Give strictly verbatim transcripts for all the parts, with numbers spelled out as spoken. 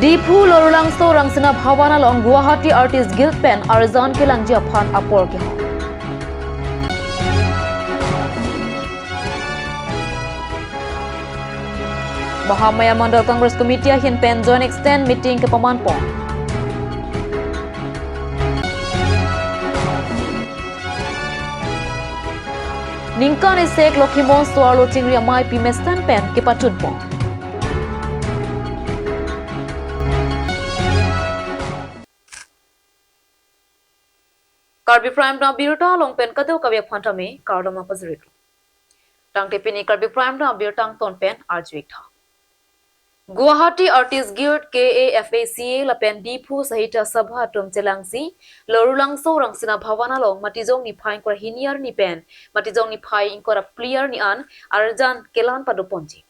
Diphu Lorulangso Rangsina Bhavan along Guwahati Artist Guild pen arjan kelangji aphan apor kehok. Mahamaya Mandal Congress Committee ahin pen Joint Extent Meeting kepamanpon. Ningkan isek Lokhimon so-arlo chingri amei pi mesten pen kepachunpon. Karbi Prime Time abirta along pen kadokave aphan tame kardom pajirlo. Tangte pini Karbi Prime Time abirta angton pen arju-ik tha. Guwahati Artist Guild, K A F A C A lapen Diphu Sahitya Sabha atum chelangsi Lorulangso Rangsina Bhavan along Matijong niphai ingkoi ra hini arni pen Matijong niphai ingkoi ra phli arni an arjan kelang padoponji.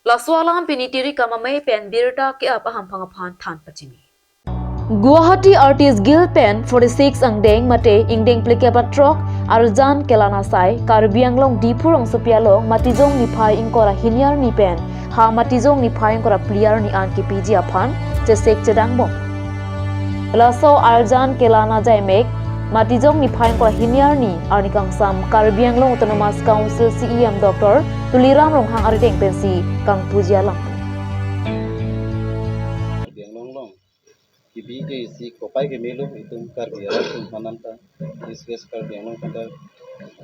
Laso alam pini Tirikam amei pen birta ke-ap ahamphang aphan than pachini. Guwahati Artist Guild pen forty-six angdeng mate ingdeng phlikep ra throk arjan kelang asai Karbi Anglong Diphu rongsopi along Matijong niphai ingkoi ra hini arni pen ha Matijong niphai ingkoi ra phli arni an kepiji aphan chesek chedangbom. Laso arjan kelang ajaimek Matijong niphai ingkoi ra hini arni, arni kangsam Karbi Anglong Autonomous Council C E M Doctor Tuliram Ronghang arideng pensi kangpuji alam. Karbi Anglong along kebi ke isi kopai kemelo itum Karbi arat atum aphan anta, East West Karbi Anglong aphanta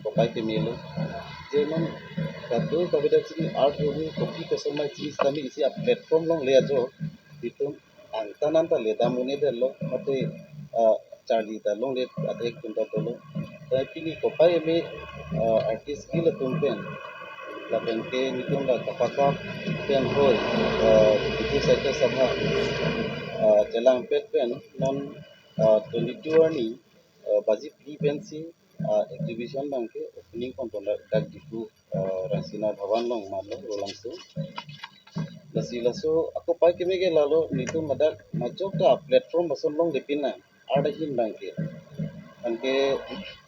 kopai kemelo. Je non kado kavedet chini art hormu kopi koson amei chini sitame isi a-platform along le ajo itum angtan anta ledam un-edetlo mate, ah, charli ta longle athek atum ta dolo. Ta pini kopai keme, ah, Artist Guild atum pen lapen ke nelitum la kapakap pen hoi, ah, Diphu Sahitya Sabha, ah, chelangpet pen non, ah, twenty-two arni, ah, baji phli pensi, ah, exhibition abangke opening ponpon dak, dak Diphu, ah, Rangsina Bhavan along manlo Lorulangso. Lasi laso akopai keme ke lalo nelitum ladak majok ta platform ason longle pin nang art ahin abangke. Anke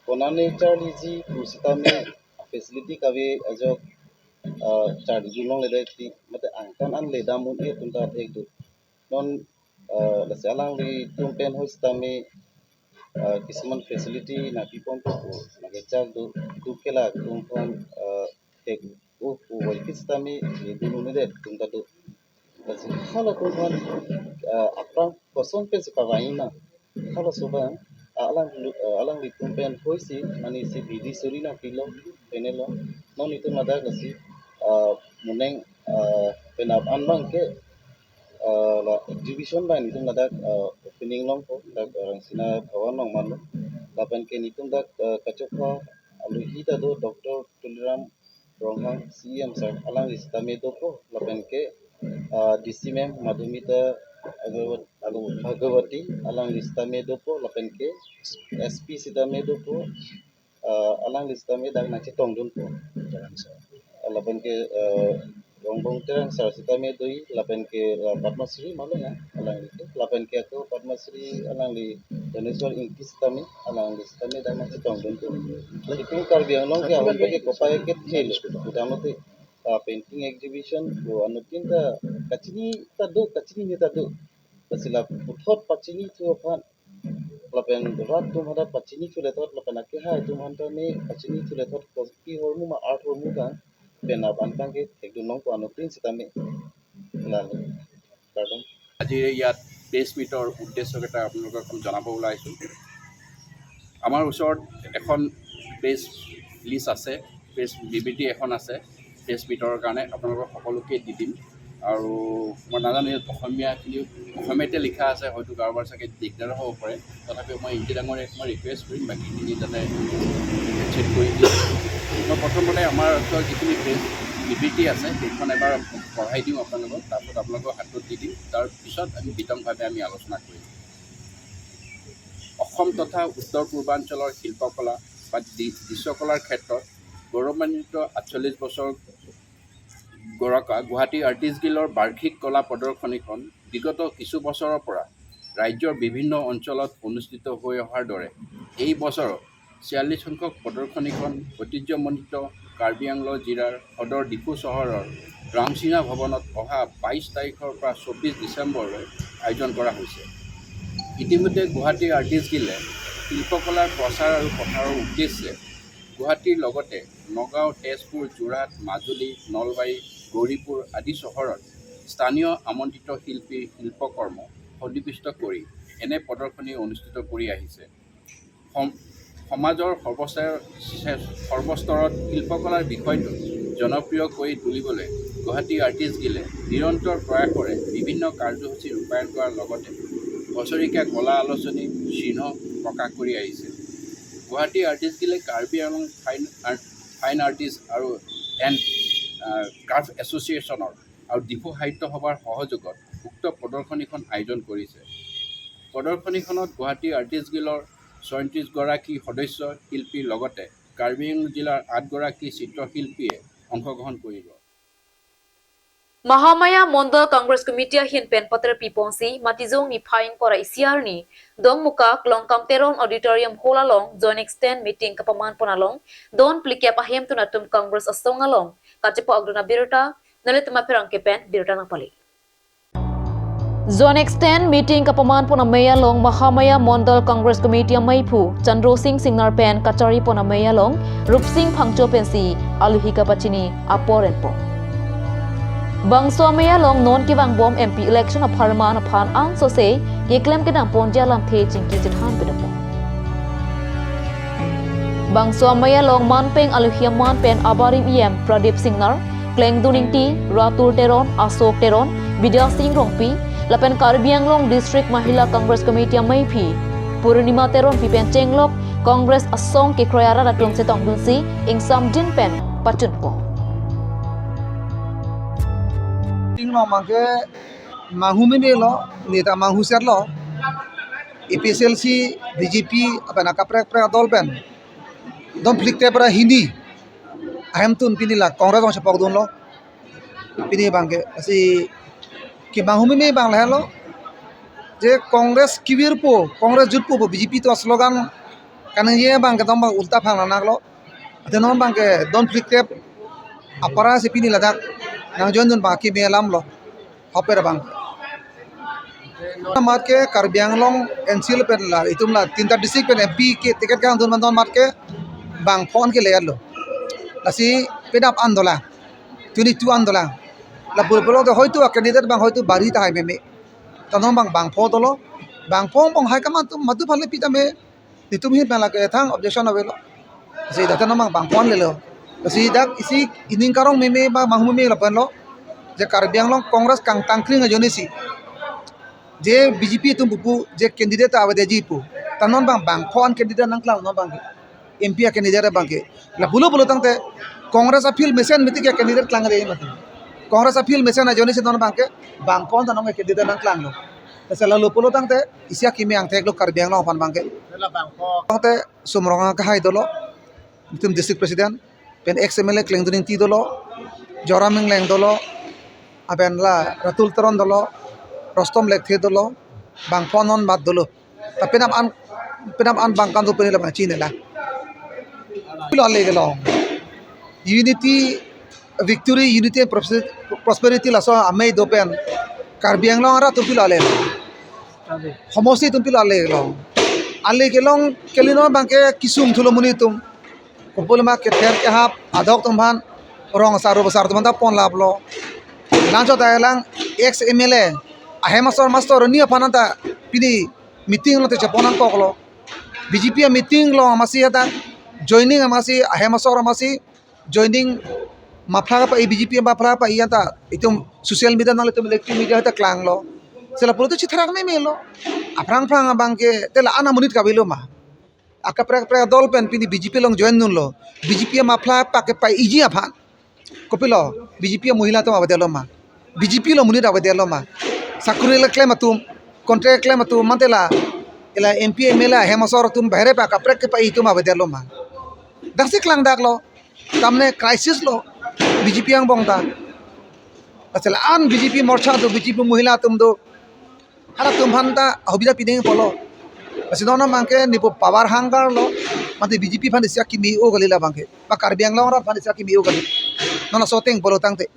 konane charliji pu sitame facility kave ajok, ah, charliji longledet ti mate angtan an ledam un-e atum ta thek do. Non, ah, lasi alanglitum pen hoi sitame, ah, kisuman facility nangpiponpo pu nangkechak do, do ke latum aphan, ah, thek o pu vaikit sitame ledun un-edet atum ta do. Lasi halatum aphan, ah, aphrang koson pensi pavangji ma, halaso abang, ah, alang lu-, ah, alanglitum pen hoisi mane isi bidi suri nangpilo, penelo. Non itum ladak lasi, ah, moneng, ah, penap an abangke, ah, la exhibition abang itum ladak, ah, opening longpo, dak Rangsina Bhavan along manlo. Lapen ke nelitum dak, ah, kachokha alohi ta do Doctor Tuliram Ronghang C E M sir, alangli sitame dopo, lapen ke, ah, D C ma'am Madhumita Agrawat-, Agrawati, alangli sitame dopo, lapen ke S P sitame dopo, ah, alangli sitame dak nangchetongdunpo. Lapen ke, ah, Rongbong Terang sir sitame do, lapen ke, ah, Padma Shri malo ya, alangli ke, lapen ke ako Padma Shri alangli Dhaneswar Ingti sitame, alangli sitame dak nangchetongdunpo. Itum Karbi Anglong ke ahormu ke kopai ke thelo, udah mati, ah, painting exhibition, pu anuttin ta kachini ta do, kachinine ta do. Lasi la puthot pachinithu aphan, lapen rat atum hadak pachinithu lethot, lapen akehai atum aphan tame pachinithu lethot, kopi hormu ma art hormu abang penap an abangke thekdun longpo anuttin sitame. Lalo. Kardom. আজি ইয়াত প্ৰেছ মিটৰ উদ্দেশ্যকেইটা আপোনালোকক অকণ জনাব ওলাইছোঁ। আমাৰ ওচৰত এখন প্ৰেছ ৰিলিজ আছে, প্ৰেছ বিবৃতি এখন আছে প্ৰেছ মিটৰ কাৰণে, আপোনালোকক সকলোকে দি দিম। আৰু মই নাজানো ইয়াত অসমীয়াখিনি, অসমীয়াতে লিখা আছে, হয়তো কাৰোবাৰ চাগে দিগদাৰ হ'ব পাৰে, তথাপিও মই ইংৰাজী ডাঙৰীয়াক মই ৰিকুৱেষ্ট কৰিম বাকীখিনি যাতে চেক কৰি দিয়ে। মই প্ৰথমতে আমাৰ ওচৰত যিখিনি প্ৰেছ বিবৃতি আছে সেইখন এবাৰ পঢ়াই দিওঁ আপোনালোকক, তাৰপিছত আপোনালোকৰ হাতত দি দিম। তাৰ পিছত আমি বিতংভাৱে আমি আলোচনা কৰিম। অসম তথা উত্তৰ পূৰ্বাঞ্চলৰ শিল্পকলা বা দি-, দৃশ্যকলাৰ ক্ষেত্ৰত গৌৰৱান্বিত আঠচল্লিছ বছৰ গৰাকা গুৱাহাটী আৰ্টিষ্ট গিল্ডৰ বাৰ্ষিক কলা প্ৰদৰ্শনীখন বিগত কিছু বছৰৰ পৰা ৰাজ্যৰ বিভিন্ন অঞ্চলত অনুষ্ঠিত হৈ অহাৰ দৰে এই বছৰৰ ছিয়াল্লিছ সংখ্যক প্ৰদৰ্শনীখন ঐতিহ্যমণ্ডিত কাৰ্বি আংলং জিলাৰ সদৰ ডিফু চহৰৰ ৰামসিঙা ভৱনত অহা বাইছ তাৰিখৰ পৰা চৌব্বিছ ডিচেম্বৰলৈ আয়োজন কৰা হৈছে। ইতিমধ্যে গুৱাহাটীৰ আৰ্টিষ্ট গিলে শিল্পকলাৰ প্ৰচাৰ আৰু প্ৰসাৰৰ উদ্দেশ্যে গুৱাহাটীৰ লগতে নগাঁও, তেজপুৰ, যোৰহাট, মাজুলী, নলবাৰী, গৌৰীপুৰ আদি চহৰত স্থানীয় আমন্ত্ৰিত শিল্পীৰ শিল্পকৰ্ম সন্নিৱিষ্ট কৰি এনে প্ৰদৰ্শনী অনুষ্ঠিত কৰি আহিছে। সম-, সমাজৰ সৰ্বস্তৰৰ, সৰ্বস্তৰত শিল্পকলাৰ বিষয়টো জনপ্ৰিয় কৰি তুলিবলৈ গুৱাহাটী আৰ্টিষ্ট গিলে নিৰন্তৰ প্ৰয়াসৰে বিভিন্ন কাৰ্যসূচী ৰূপায়ণ কৰাৰ লগতে বছৰেকীয়া কলা আলোচনী চিহ্ন প্ৰকাশ কৰি আহিছে। গুৱাহাটী আৰ্টিষ্ট গিলে Karbi Anglong fine art, fine artist আৰু এণ্ড, আহ, ক্ৰাফ্ট এছ'চিয়েশ্যনৰ আৰু ডিফু সাহিত্য সভাৰ সহযোগত উক্ত প্ৰদৰ্শনীখন আয়োজন কৰিছে। প্ৰদৰ্শনীখনত গুৱাহাটী আৰ্টিষ্ট গিলৰ ছয়ত্ৰিশ গৰাকী সদস্য শিল্পীৰ লগতে কাৰ্বি আংলং জিলাৰ আঠ গৰাকী চিত্ৰশিল্পীয়ে অংশগ্ৰহণ কৰিব। Mahamaya Mondol Congress Committee ahin pen pater piponsi Matijong niphai ingkoi ra isi arni Dongmukak Longkam Teron Auditorium Hall along Joint Extend Meeting kapaman pon along don phlikep ahemtun atum Congress asong along kachepo akdun abirta, nelitum apherangke pen birta nangpale. Joint Extend Meeting kapaman pon amei along Mahamaya Mondol Congress Committee ameiphu Chandro Singh Singnar pen kachari pon amei along Rupsing Phangcho pensi alohi kapachini apor enpo. Bangso amei along non kevangbom M P election apharman aphan angsose keklem kedam ponji alamthe chingki chethan pedopo. Bangso amei along manpeng alohi aman pen abarim E M Pradip Singnar, Klengdun Ingti, Ratul Teron, Asok Teron, Bidya Sing Rongpi, lapen Karbi Anglong District Mahila Congress Committee ameiphi Purnima Teronpi pen chenglok Congress asong kekroi arat atum chetongdunsi ingsamdin pen pachunpo. Ting lo mangke manghu meme lo, neta manghu set lo, A P H L C, B J P, apen akaprek prek adol pen don phlikep ra hini ahemtun pini la Congress along chepokdunlo. Pini bangke, lasi kemanghu meme bang lahelo, je Congress kevirpo, Congress jutpo pu B J P atum slogan kaningje bangke dong bang ulta phang nanglo. Athe non bangke don phlikep apara si pini ladak nangjoindun bang keme alam lo. Hoper bang. Amat ke Karbi Anglong N C lapen la itum la tinta district pen M P ke ticket kangdun man amat ke bangphon ke layar lo. Lasi penap an dolang, twenty-two an dolang. La pur pulo to hoitu a candidate bang hoitu bari tahai meme. Tangdon bang bangpho dolo, bangpho bang hai kaman atum madu phale pitame. Netum ahin pen lake thang objection avelo. Lasi dak non bang bangphon lelo. Lasi dak isi ining karong meme ba manghu meme lapen lo. Je Karbi Anglong Congress kangtangkring ajoine si je B J P atum pupu je candidate avedetji pu. Tangdon bang bangphon candidate nangklang non bangke. M P a candidate bangke. La pulo pulo tangte Congress a field mesen miti ke candidate klangre mati. Congress a field mesen ajoine si non bangke bangphon tangdon candidate nangklanglo. Lasi la lo pulo tangte isi akimi angthek lo Karbi Anglong aphan bangke. Tangte Sumrong akehai dolo, itum district president, pen ex M L A Klengdun Ingti dolo, Joram Engleng dolo, aben la Ratul Teron dolo, Rostom Lekthe dolo, bangphon non mat dolo. Ta penap an, penap an bang kandu peni la bang chine la. Pilo ale kelong. Unity, victory, unity and prosper-, prosperity laso amei do pen Karbi Anglong arat atum pilo ale. Homosti atum pilo ale kelong. Ale kelong kelino bangke kisung thulo monit atum. Kopulama kether kehap adok atum aphan rong asar ro asar atum aphan ta ponlaplo. Langchot alang ex M L A ahem asor master ni aphan ta pini meeting lo te chepon nangkoklo. B J P a meeting lo amatsi ta joining amatsi ahem asor amatsi joining mapla pa B J P mapla pa iya ta itum social media nang itum electronic media ta klanglo. Sela pulo to chithrak meme lo. Aphrang phrang abangke tela ana monit kavelo ma. Akaprek prek adol pen pini B J P along join dunlo. B J P mapla pa kepaiji aphan. Kopilo, B J P mohila atum avedetlo ma. B J P lo monit avedetlo ma. Sakuri le klem atum, contract klem atum, mantela ela M P M L A ahem asor atum bahere pa kaprek kepai atum avedetlo ma. Daksi klangdaklo. Tamne crisis lo B J P angbong ta. Asal an B J P morcha do, B J P mohila atum do. Halatum aphan ta ahubida pideng pulo. Lasi non bangke nepu power hunger lo, mate B J P aphan isi akimi o kali la bangke. Ba Karbi Anglong arat aphan isi akimi o kali. Non aso ateng pulo tangte.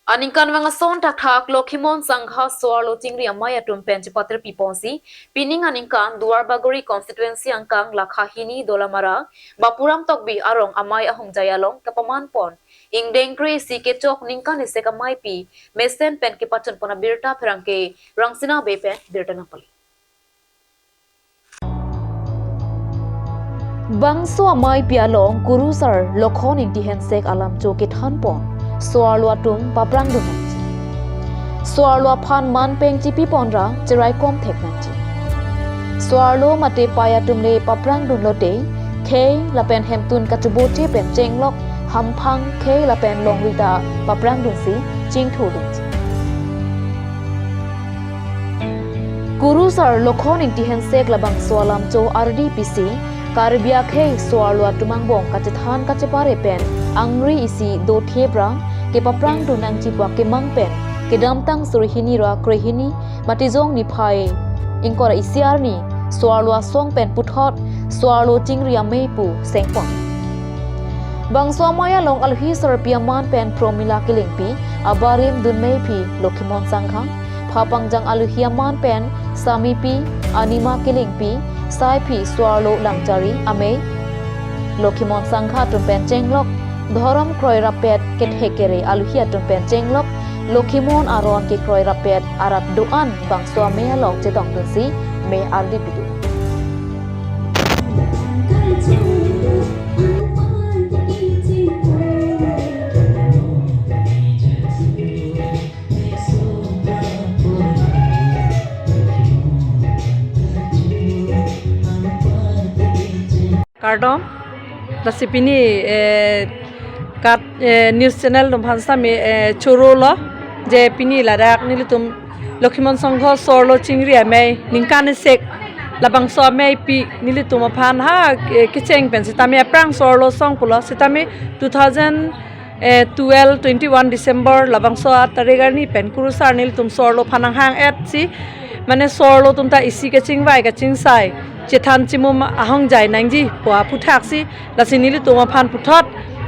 Aningkanvang ason thakthak Lokhimon Sangha So-arlo Chingri Amei atum pen chepatir piponsi, pining aningkan Duar Bagori constituency angkang lakha hini Dolamara, Bapuram Tokbi arong amei ahongjai along kapamanpon ingdeng kre-isi kechok ningkan isek ameipi mesen pen kepachunpon abirta pherangke Rangsina Bey pen birta nangpali. Bangso ameipi along Kurusar Lokhon Ingti Hensek alamcho kethanpon so-arlo atum paprangdun nangji. So-arlo aphan manpeng chipiponra cheraikom thek nangji. So-arlo mate pei atum le paprangdun lote khei lapen hemtun kachoboche pen chenglok hamphang khei lapen longri ta paprangdunsi chingthurdunji. Kurusar Lokhon Ingti Hensek labangso alamcho ardi pisi, Karbi akhei so-arlo atum angbong kachethan kachepare pen angri isi dothe prang kepaprangdun nangji pu akemang pen kedamtang suri hini ra kre hini Matijong niphai ingkoi ra isi arni so-arlo asong pen puthot So-arlo Chingri Amei pu sengpon. Bangso amei along alohi sarpi aman pen Promila Kilingpi, abarim dunmeiphi Lokhimon Sangha, phapangjang alohi aman pen Samipi, Anima Kilingpi, saiphi So-arlo Langchari Amei, Lokhimon Sangha atum pen chenglok, dhorom kroirapet kethek kere alohi atum pen chenglok, Lokhimon aron kekroirapet arat do-an bangso amei along chetongdunsi mei ardi pidun. Kardom, lasi pini, eh, kat, eh, news channel atum aphan sitame, eh, chorolo, je pini ladak nelitum Lokhimon Sangha So-arlo Chingri Amei ningkan isek labangso ameipi nelitum aphan ha, eh, kecheng pen sitame aphrang so-arlo asong pulo sitame two thousand, eh, twelve, twenty-one December labangso atarik arni pen Kurusar nelitum so-arlo aphan nanghang-etsi, mane so-arlo atum ta isi kachingvai kachingsai chethan chimum ahongjai nangji pu aphuthaksi, lasi nelitum aphan puthot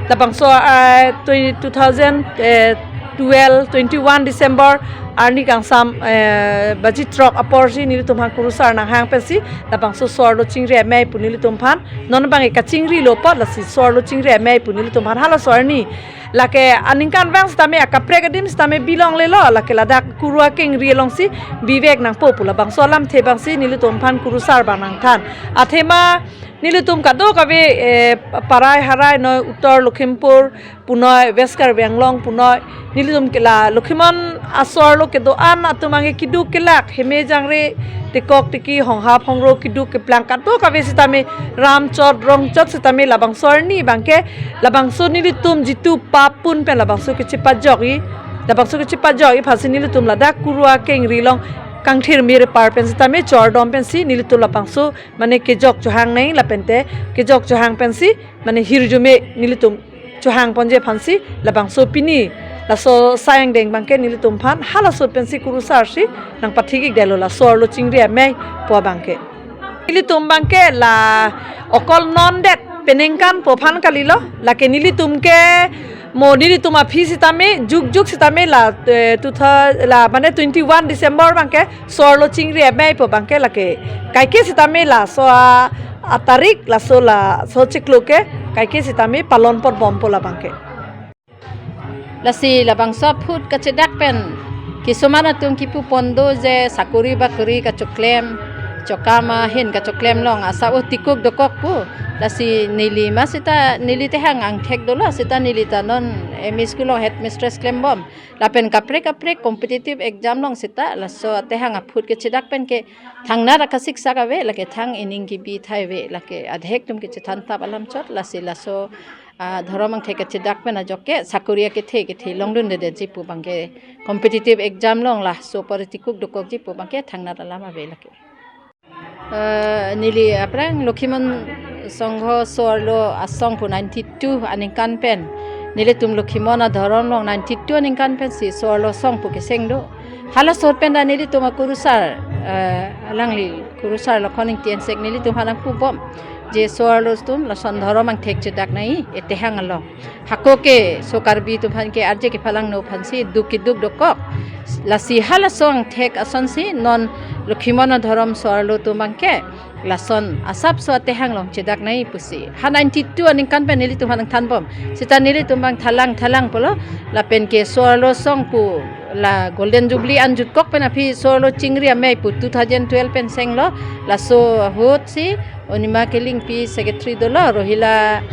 labangso, ah, twenty, two thousand, eh, twelve, twenty-one December arni kangsam, eh, baji throk aporsi nelitum aphan Kurusar nanghang pensi labangso So-arlo Chingri Amei pu nelitum aphan non abang kachingrilo apot lasi So-arlo Chingri Amei pu nelitum aphan halaso arni lake aningkanvang sitame akaprek adim sitame bilonglelo, lake ladak Kuru akengri alongsi bivek nangpo pu labangso alamthe abangsi nelitum aphan Kurusar abang nangthan. Athema nelitum kadokave, eh, parai harai noi Uttar Lakhimpur punoi, West Karbi Anglong punoi, nelitum ke la Lokhimon aso-arlo kedo-an atum anke keduk kelak, heme jangre, tekok teki, honghap hongro keduk keplang kadokave sitame, ram chot rong chot sitame labangso arni abangke, labangso nelitum jitu pap pun pen labangso kechepajokji, labangso kechepajokji aphansi nelitum ladak Kuru akengri along kangthir mir par pen sitame chordom pensi nelitum labangso mane kejok chohang nai lapente kejok chohang pensi mane hirjume nelitum chohangponji aphansi labangso pini laso asai angdeng abangke nelitum aphan halaso pensi Kurusar si nangpathik-ikdetlo la So-arlo Chingri Amei pu abangke. Nelitum abangke la okol non det peningkan pu aphan kalilo, lake nelitum ke mo nelitum aphi sitame jukjuk sitame la, eh, two thousand, la mane twenty-one December abangke So-arlo Chingri Amei pu abangke lake kaike sitame laso a, atarik laso laso chiklo ke kaike sitame palon ponbompo labangke. Lasi labangso aphut kachedak pen kisuman atum kipupondo je sakori bakori kachoklem, chokam ahin kachoklem along asa o tikuk dokok pu. Lasi neli ma sita neli tehang angthek dolo sita neli ta non M E school along headmistress klembom. Lapen kaprek kaprek competitive exam along sita laso atehang aphut kachedak pen ke thangnat akasiksak ave, lake thang ining kibi thai ave, lake adhek atum kachethan tap alam chot, lasi laso, ah, dhorom angthek kachedak pen ajok ke sakori akethe kethe longdundedetji pu abangke competitive exam along laso apor tikuk dokokji pu abangke thangnat alam ave lake. Eh, neli aphrang Lokhimon Sangha So-arlo asong pu ninety-two aningkan pen. Nelitum Lokhimon adhorom along ninety-two aningkan pensi So-arlo asong pu keseng do. Halaso pen ta nelitum aKurusar, eh, alangli Kurusar Lokhon Ingti Hensek nelitum aphan nangpubom. Je so-arlo atum lason dhorom angthek chedak nangji, etehang along. Hako ke so Karbi atum aphan ke arje kepalangno aphansi duk keduk dokok. Lasi halaso angthek asonsi non Lokhimon adhorom so-arlo atum abangke lason asapso atehang along chedak nangji pusi ha ninety-two aningkan pen nelitum aphan nangthanbom. Seta nelitum abang thalang thalang pulo, lapen ke so-arlo asong pu la Golden Jubilee an jutkok pen aphi so-arlo chingri amei pu two thousand twelve pen senglo, laso ahutsi Onima Kilingpi secretary dolo, Rohila,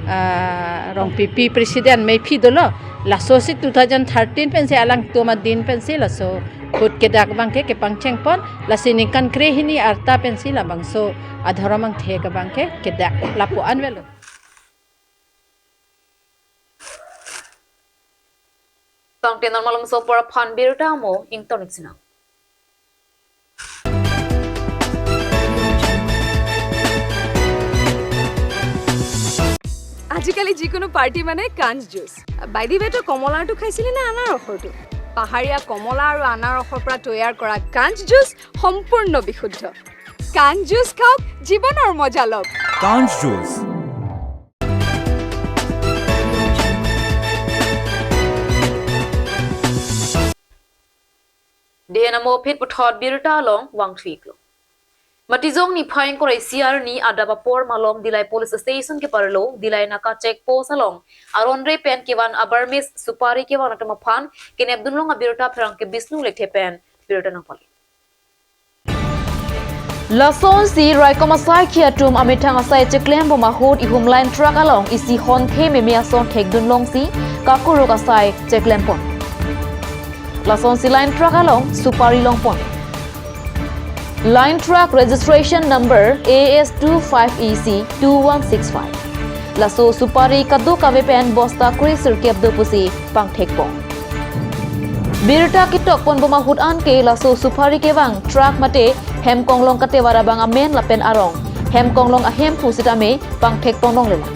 ah, Rongpipi president meiphi dolo. Lasosi two thousand thirteen pensi alangtum adin pensi laso ahut kedak abangke kepangchengpon, lasi ningkan krehini arta pensi labangso adhorom angthek abangke kedak lapu-an avelo. Tangte non malomso apor aphan birta amo ingtonik sinang. আজিকালি যিকোনো পাৰ্টি মানে কাঞ্চ juice. By the ৱে, তই কমলাৰটো খাইছিলি নে আনাৰসৰটো? পাহাৰীয়া কমলা আৰু আনাৰসৰ পৰা তৈয়াৰ কৰা কাঞ্চ জুচ সম্পূৰ্ণ বিশুদ্ধ। কাঞ্চ জুচ খাওক, জীৱনৰ মজা লওক। কাঞ্চ juice. Dehen amo aphi puthot birta along vangthuiklo. Matijong niphai ingkoi ra isi arni adap apor malom Dillai Police Station keparlo, Dillai Naka Check Post along aron re pen kevan a-Burmese supari kevan atum aphan kenepdunlong abirta pherangke Bisnu Lekthe pen birta nangpali. Lasonsi raikom asaikhi atum amethang asai cheklembom ahut ihum line truck along isi honthe meme ason thekdunlongsi kakuruk asai cheklempon. Lasonsi line truck along supari longpon. Line truck registration number A S two five E C two one six five. Laso supari kadokave pen bosta kre sirkep do pusi pangthekpon. Birta ketokponbom ahut anke laso supari kevang truck mate hemkonglong katevar abang amen lapen arong, hemkonglong ahem pusitame pangthekponlonglelang.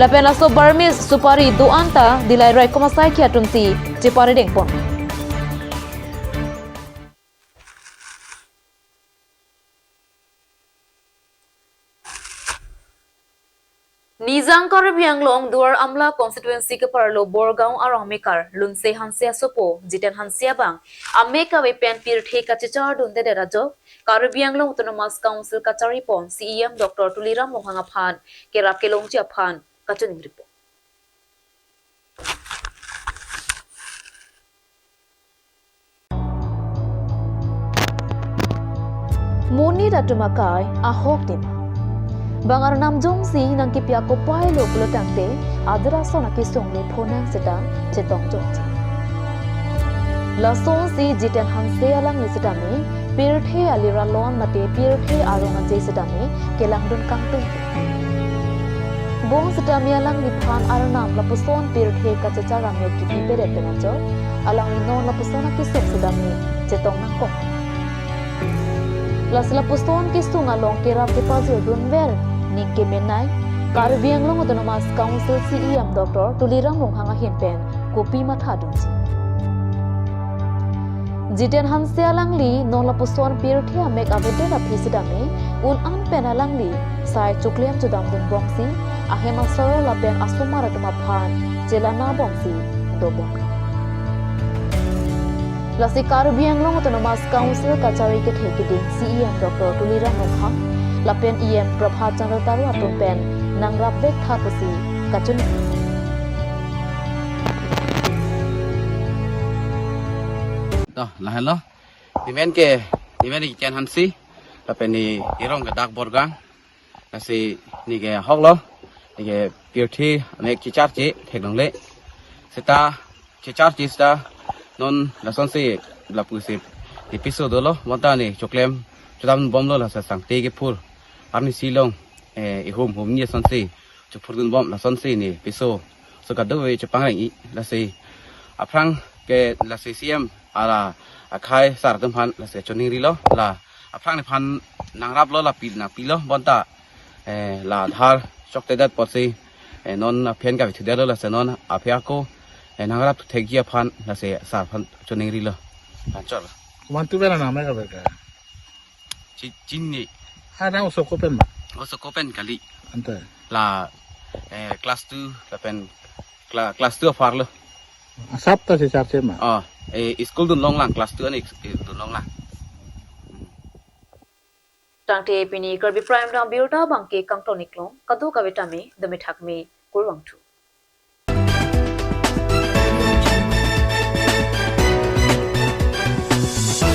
Lapen laso Burmese supari do-an ta Dillai raikom asaikhi atumsi cheparedengpon. Nijang Karbi Anglong Duar Amla constituency keparlo Borgaon arong amekar Lunse Hanse asopo Jiten Hanse abang amek kave pen pirthe kachechardundedet ajok Karbi Anglong Autonomous Council kacharipon C E M Doctor Tuliram Ronghang aphan kerap kelongji aphan kachiningripo. Monit atum akai ahok dima. Bang arnam jongsi nangkepi akopai lo pulotangte ader ason akesung le phonang seta chetong jongji. Lasonsi Jiten Hanse alangli sitame pirthe aliralon mate pirthe arong aje sitame kelangdun kangtung. Bong sitame alangliphan arnam lapuson pirthe kachechar amek kipi pedet pen ajok, alangli non lapuson akesung sitame chetong nangkok. Lasi lapuson kesung along kerap kepajirdunver ning kemenei Karbi Anglong Autonomous Council C E M Doctor Tuliram Ronghang ahin pen kopi mathadunji. Jiten Hanse alangli non lapuson pirthe amek avedet aphi sitame un-an pen alangli sai choklem chodamdunbomsi ahem asor lapen asomar atum aphan chelanabomsi dobom. Lasi Karbi Anglong Autonomous Council kachari kethe keding C E M Doctor Tuliram Ronghang lapen E M Prabhat Chandra Taro atum pen nangrap vektha pusi kachun. To, lahenlo. Nemen ke, nemen ke Jiten Hanse, lapen ne arong ke dak Borgaon. Lasi neke ahoklo, neke pirthe amek checharche theklongle. Seta checharche seta non lasonsi lapusi ne piso dolo, bonta ne choklem chodambomlo, lasi sangte kephur arnisi along, eh, ihum humni asonsi chophurdunbom, lasonsi ne piso so kadokave chepangreng-i. Lasi aphrang ke lasi C E M ara akhai sar atum aphan lasi choningrilo, la aphrang nephan nangraplo, la pi nangpilo, bonta, eh, la Aadhaar choktedet apotsi, eh, non aphi an kave thudetlo, lasi non aphi ako, eh, nangrap thekji aphan lasi sar aphan choningrilo. Anchor. Komantu pen anam ke kabe ka? Chi-, chinine. Ha, nang oso ko pen ma? Oso ko pen kali. Anta. La, eh, class two, lapen cla-, class two apar lo. Asap ta si charche ma? Oh, eh, school dun longlang, class two ani, eh, dun longlang. Tangte pini Karbi Prime Time abirta abangke kangton iklo, kadokave tame, dame thakme, kurvangthu.